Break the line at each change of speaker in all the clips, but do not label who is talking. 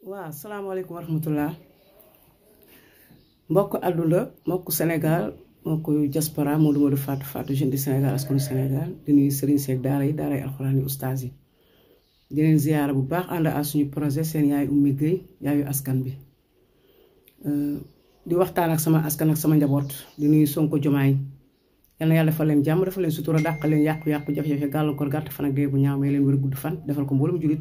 waaw salaamaaleykum wa rahmatullah mbokk àdduna mbokk Sénégal mbokk diaspora Modou Fatou jeune du Sénégal askanu Sénégal di nuyu Serigne Seck daara yi alxuraan yi ustaas yi di leen ziyaara bu baax ànd ak suñu projet seen yaay Oumy Gueye yaayu askan bi di waxtaan ak sama askan ak sama njaboot di nuyu Sonko Diomaye yal na yàlla defal leen jàmm defal leen sutura dàq leen yàqu-yàqu jafe-jafe gàllankoor gàtt fan ak dee bu ñaaw may leen wér gudd fan defal ko mboolum julit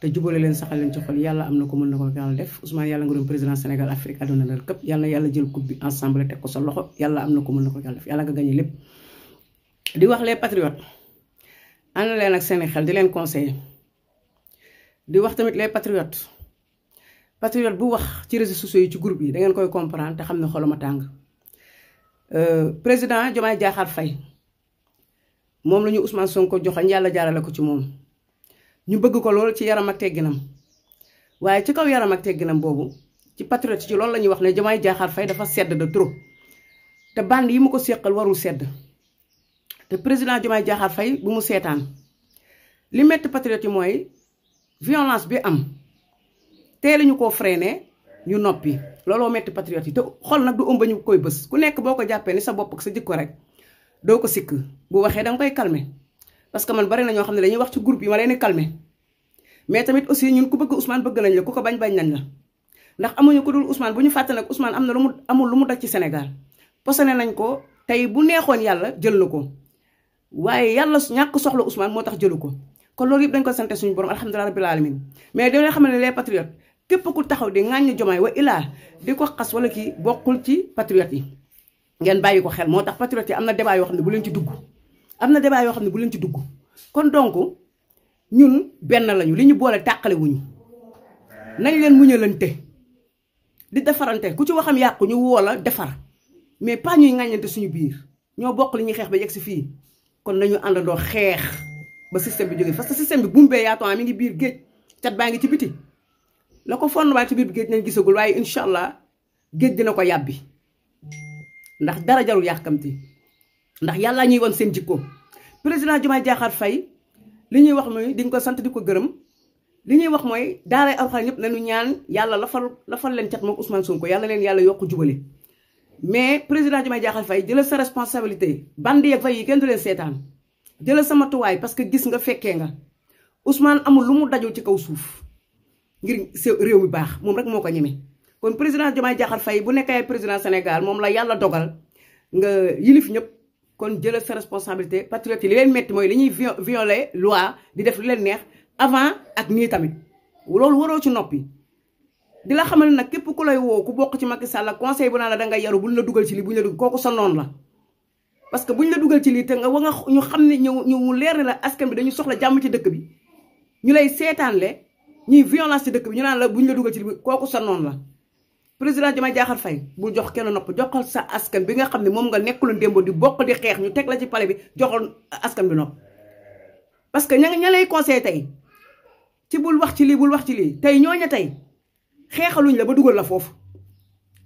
te jubale leen saxal leen ci xol yàlla am na ko mën na ko yàlla def Ousmane yàlla nga doon président Sénégal Afrique àdduna la këpp yàlla na yàlla jël coupe bi ensemble teg ko sa loxo yàlla am na ko mën na ko yàlla def yàlla nga gagné lépp. di wax les patriotes ànd leen ak seen xel di leen conseiller di wax tamit les patriotes bu wax ci réseaux sociaux yi ci groupe yi da ngeen koy comprendre te xam ne xolama tàng président Diomaye Diakhar Faye moom la ñu Ousmane Sonko joxañ yàlla jaarale ko ci moom. ñu bëgg ko lool ci yaram ak tegginam waaye ci kaw yaram ak tegginam boobu ci patriote ci loolu la ñuy wax ne Diomaye Diakhar Faye dafa sedd de trop te band yi mu ko séqal warul sedd te président Diomaye Diakhar Faye bu mu seetaan li metti patriote yi mooy violence bi am teelu ñu koo freiné ñu noppi looloo metti patriote yi te xol nag du ëmb ñu koy bës ku nekk boo ko jàppee ni sa bopp ak sa jikko rek doo ko sikk bu waxee danga koy calmer parce que man bari na ñoo xam ne dañuy wax ci groupe yi ma leen di calmer mais tamit aussi ñun ku bëgg Ousmane bëgg nañ la ku ko bañ nañ la ndax amuñu ko dul Ousmane bu ñu fàtte nag Ousmane am na lu mu daj ci Sénégal posone nañ ko tey bu neexoon yàlla jël na ko waaye yàlla ñàkk soxla Ousmane moo tax jëlu ko kon loolu yëpp dañ ko sante suñu borom alhamdulilah rabbil alamin mais dañoo xam ne les patriotes képp ku taxaw di ŋàññi Diomaye wa ilaa di ko xas wala kii bokkul ci patriotes yi ngeen bàyyi ko xel moo tax patriotes yi am na débat yoo xam ne bu leen ci dugg am na débat yoo xam ne bu leen ci dugg kon donc ñun benn lañu li ñu boole tàqale wuñu nañ leen muñalante di defarante ku ci waxam yàqu ñu woo la defar mais pas ñuy ŋàññante suñu biir ñoo bokk li ñuy xeex ba yegg si fii kon nañu àndandoo xeex ba système bi jógee parce que système bi bumbee yaatoo mi ngi biir géej cat baa ngi ci biti la ko fondement ci biir géej nañ gisagul waaye incha allah géej dina ko yàbbi ndax dara jarul yàkkamti ndax yàlla ñuy won seen jikko président Diomaye Diakhar Faye li ñuy wax mooy di nga ko sant di ko gërëm li ñuy wax mooy daaray alxuraan ñëpp nañu ñaan yàlla lafal leen cat moom Ousmane Sonko yàlla leen yàlla yokk jubale mais président Diomaye Diakhar Faye jëlal sa responsabilité bandi ak fay yi kenn du leen seetaan jëlal sa matuwaay parce que gis nga fekkee nga Ousmane amul lu mu dajul ci kaw suuf ngir réew mi baax moom rek moo ko ñeme kon président Diomaye Diakhar Faye bu nekkee président Sénégal moom la yàlla dogal nga yilif ñëpp kon jëlal sa responsabilité patriote yi li leen metti mooy li ñuy violer loi di def li leen neex avant ak nii tamit loolu waroo ci noppi di la xamal nag képp ku lay woo ku bokk ci Macky Sall conseil bu naa la dangay yaru buñ la dugal ci lii buñ la dugal kooku sa noonu la parce que buñ la dugal ci lii te nga wa nga ñu xam ne ñu leer ne la askan bi dañu soxla jàmm ci dëkk bi ñu lay seetaanle ñuy violence ci dëkk bi ñu naan la buñ la dugal ci lii kooku sa noonu la président Diomaye Diakhar Faye bul jox kenn nopp joxal sa askan bi nga xam ne moom nga nekkuloon démb di bokk di xeex ñu teg la ci palais bi joxal askan bi nopp parce que ña lay conseillé tey ci bul wax ci lii tey ñooña tey xeexaluñ la ba dugal la foofu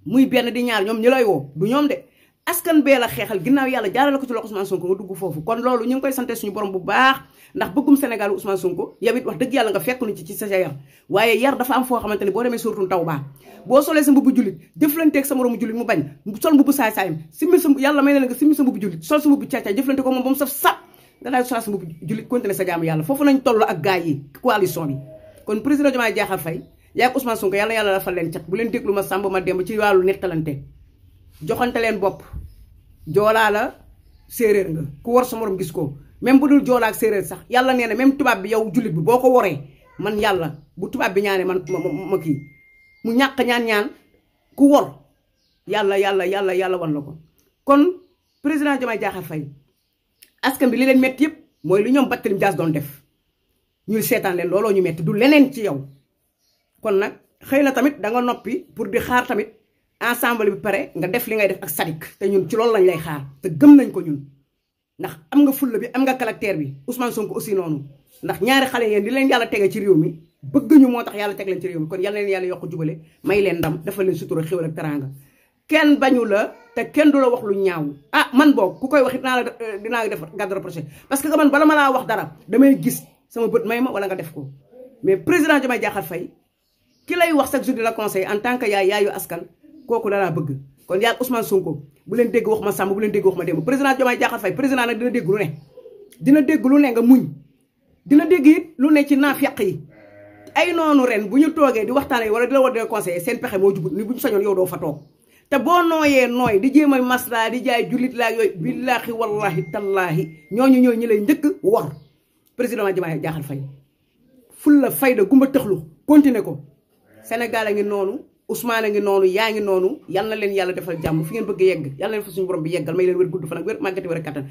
muy benn di ñaar ñoom ñu lay woo du ñoom de askan bee la xeexal ginnaaw yàlla jaarale ko ci loxo Ousmane Sonko nga dugg foofu kon loolu ñu ngi koy sante suñu borom bu baax ndax bëggum Sénégal Ousmane Sonko yow it wax dëgg yàlla nga fekkuñu ci sa yar waaye yar dafa am foo xamante ni boo demee suratul Tawba boo solee sa mbubbu jullit jëflanteeg sa moromu jullit mu bañ sol mbubbu saay-saayam simmi sa yàlla may na la nga simmi sa mbubbu jullit sol sa mbubbu caay-caay jëflante ko moom ba mu saf sap nga daal sol sa mbubbu jullit continuer sa jaamu yàlla foofu nañ toll ak gaay yi coalition bi kon président Diomaye Diakhar Faye yaa ak Ousmane Sonko yàlla dafa leen cat bu leen déglu ma sàmb ma demb ci wàllu nettalante joxante leen bopp joolaa la séeréer nga ku war sa morom gis ko même bu dul joolaa ak séeréer sax yàlla nee na même tubaab bi yow jullit bi boo ko woree man yàlla bu tubaab bi ñaanee man ma kii mu ñàkk ñaan ku wor yàlla wan la ko kon président Diomaye Diakhar Faye askan bi li leen metti yëpp mooy li ñoom Barthélémy Dias doon def ñuy seetaan leen looloo ñu metti du leneen ci yow kon nag xëy na tamit da nga noppi pour di xaar tamit ensemble bi pare nga def li ngay def ak sadik te ñun ci loolu lañ lay xaar te gëm nañ ko ñun ndax am nga fulla bi am nga caractère bi Ousmane Sonko aussi noonu ndax ñaari xale yéen di leen yàlla tege ci réew mi bëgg ñu moo tax yàlla teg leen ci réew mi kon yàlla leen yàlla yokk jubale may leen ndam dafa leen sutura xéwal ak teranga kenn bañu la te kenn du la wax lu ñaaw man boog ku koy wax dinaa def garde rapproché parce que man bala ma laa wax dara damay gis sama bët may ma wala nga def ko mais président Diomaye Diakhar Faye ki lay wax chaque jour di la conseil en tant que yaayu askan kooku dalaa bëgg kon yaa Ousmane Sonko bu leen dégg wax ma sàmm bu leen dégg wax ma démb président Diomaye Diakhar Faye président nag dina dégg lu ne dina dégg lu ne nga muñ dina dégg it lu ne ci naafeq yi ay noonu ren bu ñu toogee di waxtaanee wala di la war di conseiller seen pexe moo jubut ni bu ñu sañoon yow doo fa toog te boo nooyee nooy di jéem a masla di jaay jullit laa yooyu billaahi wallahi tallaahi ñooñu ñi lay njëkk war président Diomaye Diakhar Faye ful la fayda gumba tëxlu continuer ko Sénégal a ngi noonu Ousmane a ngi noonu yaa ngi noonu yal na leen yàlla defal jàmm fi ngeen bëgg yegg yàlla leen fa suñu borom bi yeggal may leen wér gudd fan ak wér màggati wér kattan